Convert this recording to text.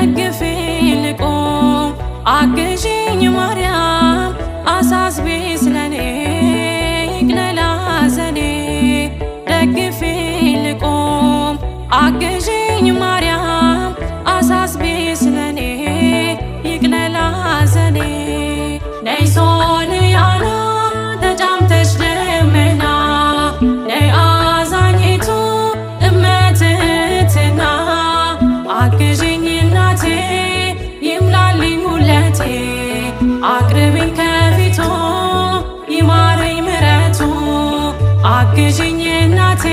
ደግፌ ልቁም። አግዢኝ ማርያም አሳስቢ ስለኔ ይቅለል ሐዘኔ። ደግፌ ልቁም። አግዢኝ ማርያም አሳስቢ ስለኔ ይቅለል ሐዘኔ። ነይ ሶልያና ተጫምተሽ ደመና፣ ነይ አዛኝቱ እመትህትና። አግዢኝ እናቴ ይምላልኝ ሙለቴ፣ አቅርቢኝ ከፊቱ ይማረኝ ምረቱ። አግዢኝ እናቴ።